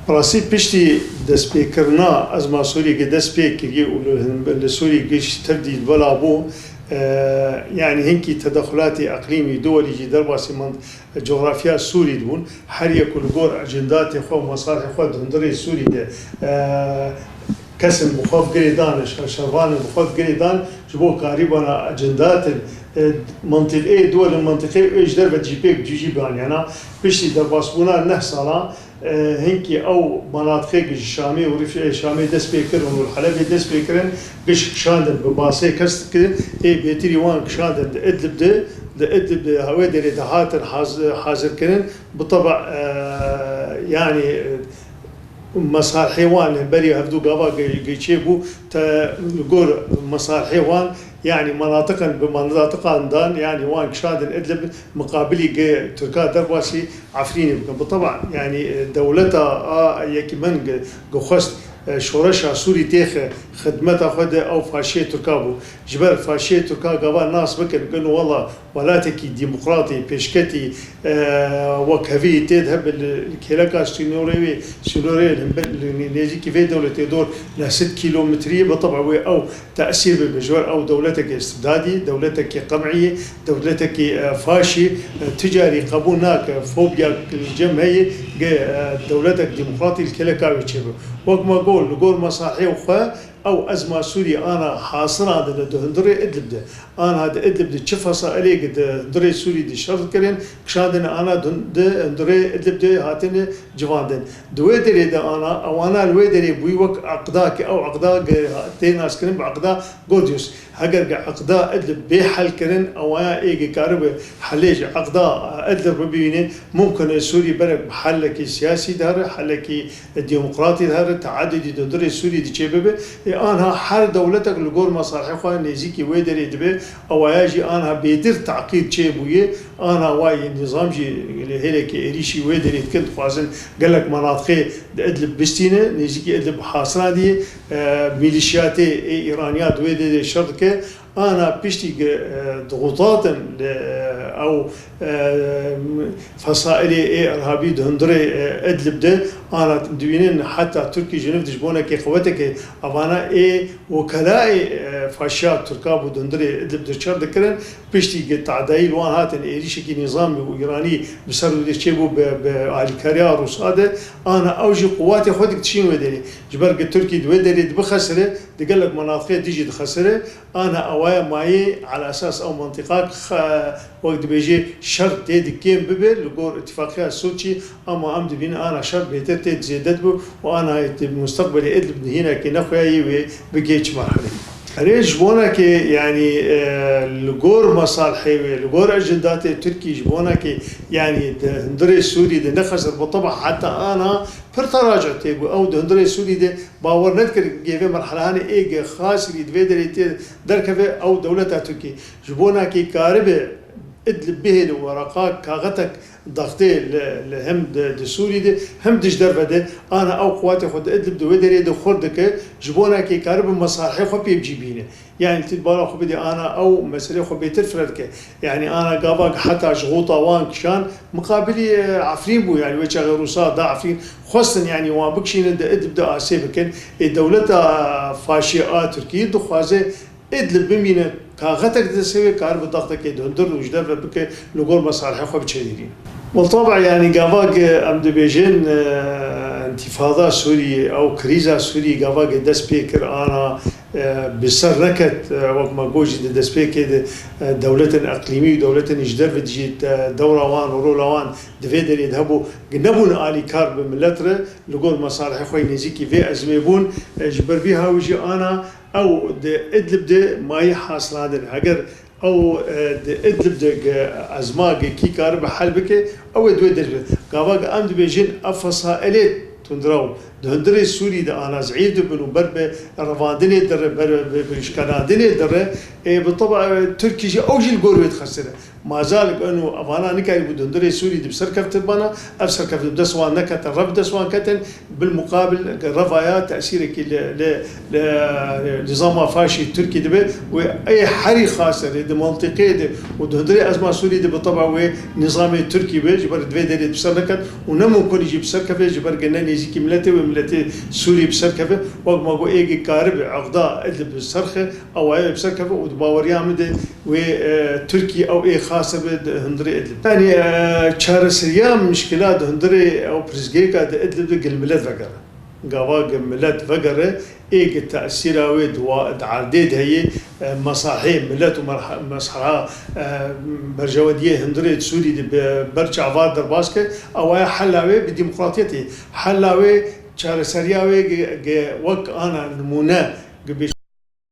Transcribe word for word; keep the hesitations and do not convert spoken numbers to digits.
Rastî piştî destpêkirina ezma Sûriyê ke dest pê kiriye û li, li Sûriyê giş tevdî bela bû, e, yanî hinkî tedexulatê eqlîmî duwelî jî derbasî mant-, coxrafya Sûrî dibûn. Her yek û li gor ecendatê xwe û mesarhê xwe di hundirê Sûrî de, e, kesên bi xwe girê dan, şer-, şervanên bi xwe girê dan ji bo karîbana ecendatên, e, mentiqê duwelî mentiqê û ji derve jî pêk cî jî bianiyana. Piştî derbasbûna neh sala, e, hinkî ew manatixê ku ji Şamê û Rif-, Şamê dest pê kirin û li Helebê dest pê kirin, giş kişandin bi basê kes dikir, ê bêtirî wan kişandin di Idlib de, di Idlib de hewê derê de hatin haz-, hazir kirin. Bi teba, e, yanî, e, mesarhê wan li hemberî hevdû gava ge-, ge çêbû, te li gor mesarhê wan, yanî manatiqan bi manatiqan dan, yanî wan kişandin Idlib miqabilî ge Tirka derbasî Efrînê bikin. Bi teba, yanî, e, dewleta a yekî min ge-, ge xwest, e, şoreşa Sûrî têxe xidmeta xwe de ew faşiyê Tirka bû. Ji ber faşiyê Tirka gava nas bikin, bikin wela welatekî demokratî, pêşketî, e, wekhevî tê de hebe li, li kêleka sînorê wê, sînorê li hember, li nê-, nêzîkî vê dewletê dor neh sed kîlometrî ye, bi teba wê ew tesîr bibe ji ber ew dewletekî îstibdadî, dewletekî qem'î, dewletekî, e, faşî, e, tu carî qebûl nake, fobya li cem heye, ge, e, dewletek demokratî li kêleka wê çêbe. Wek me got, li gor mesarhê xwe, ew ezma Sûrî ana hasirandine di hundirê Idlib de. Anha di Idlib de çi fesailê di hundirê Sûrî de şer dikirin, kişandine ana di, di hundirê Idlib de hatine civandin. Di wê derê de ana, ewana li wê derê bûyî wek eqda, ke ew eqda ge tê naskirin bi eqda Gordius. Heger ge eqda Idlib bê hel kirin, ewaya ê ge karibe helê ji eqda Idlib bibîne, mumkin e Sûrî berek bi helekî siyasî de here, helekî demokratî de here, teadudî di hundirê Sûrî de çêbibe. Ê anha her dewletek li gor mesarhê xwe nêzîkî wê derê dibe, ewaya jî anha bêtir teqîd çêbûye, anha wayê nîzam jî li hêlekê êrîşî wê derê dikin, dixwazin gelek menatixê di Idlib bistîne, nêzîkî Idlib hasirandî ye. E, mîlîşyatê ê Îraniya di wê derê şer dike. Ana piştî ku, e, dixutatin li, e, ew, e, fesailê ê irhabî di hundirê, e, Idlib de, ana dibînin heta Tirkî ji niv de ji bonekê qeweteke evana ê wekelaê, e, faşiya Tirka bû di hundirê Idlib de şer dikirin. Piştî ku tadayî li wan hatin êrîşekî nîzamî û Îranî bi ser wê de çêbû bi, bi alîkariya Rûsa de, ana ew jî quwatê xwe dikişîn wê derê. Ji ber ku Tirkî di wê derê dibixesire, di gelek menatixê dijî dixesire, ana ewaya mayê ala esas ew mentiqa xe-, wek dibêje şer tê di kêm bibe, li gor îtifaqiya Soçî, ama em dibînin ana şer bêtir tê zêde dibe û ana di mustaqbelê Idlib di hînekê nexweya yê wê bigê çi merheleyê. Erê, ji bonekê, yanî, e, li gor mesalhê wê, li gor ecendatê Tirkî, ji bonekê, yanî di hundirê Sûrî de nexesir bi teba heta ana pir teraca tê bû. Ew di hundirê Sûrî de bawer nedikir, gê vê merhelehanê ê ge xasirî di vê derê tê derkeve ew dewleta Tirkî. Ji bonekê karibe Idlib bihêle wereqa kaxetek daxtê li, li hem di, di Sûrî de, hem di ji derve de, ana ew quwatê xwe di Idlib di wê derê de xurt dike, ji bona kê karibe mesarhê xwe pê bicî bîne. Yanî tu dibara xwe bidî, ana ew meselê xwe bêtir fire dike. Yanî ana gava heta ji xota wan kişan, miqabilî, e, Efrîn bû. Yanî wê çaxê Rûsa da Efrîn xwestin, yanî wan bikişînin di Idlib de asê bikin. Ê dewleta faşî a Tirkî dixwaze Idlib bimîne kaxetek di destê wê, karibe daxtekê di hundir û ji derve bike, li gor mesarihê xwe biçe derî. Biltaba, yanî gava ku em dibêjin, e, întîfada Sûriyê, ew krîza Sûriyê gava ku dest pê kir ana, e, bi ser neket, e, wek me got jî di destpêkê de, e, dewletên eqlîmî û dewletên ji derve jî, e, dewra wan û rola wan di vê derê de hebû, ku nebûn alîkar bi milet re, li gor mesarihê xwe yê nêzîkî vê ezmê bûn, e, ji ber vî hawî jî ana Ew di Idlib de mayî hasirandin. Heger ew, e, di Idlib de ge-, ezma ge kî karibe hel bike, ew ê di wê derê be. Gava ge em dibêjin, ev fesailê tundrew di hundirê Sûrî de ana zehîf dibin û ber bi revandinê dire, ber bi, bi şkenandinê dire, ê, bi teba, e, Tirkî jî ew jî li gor wê dixesire. Mazalik eno evana nikarîbû di hundirê Sûrî de bi ser kevtibana, ev serkeftin bi dest wan neketin, rev bi dest wan ketin, bilmuqabil revaya tesîrekî li, li, li, li nîzama faşî Tirkî dibe û ê herî xaserê di mentiqê de û di hundirê ezma Sûrî de bi teba wê nîzamê Tirkî be, ji ber di vê derê bi ser neket û ne mumkun jî bi ser keve, ji ber ke ne nêzîkî miletê wê miletê Sûrî bi ser keve, wek ma got êgê karibe eqda Idlib bi ser xe, ew ê bi ser keve û di baweriya min de wê, e, Tirkî ew ê xase be di hundirê Idlib. Yanî, e, çareseriya mişkila di hundirê ew pirsgirêka di Idlib de gil milet vegere. Gava gil milet vegere, ê gi tesîra wê di wa-, di erdê de heye, e, mesahê milet û merha-, mesha, e, berjewendiyê hundirê Sûrî de bi ber çava derbas ke, ew ê hela wê bi demokratiyetê, hela wê çareseriya wê gi, gi wek ana nimûne gi bê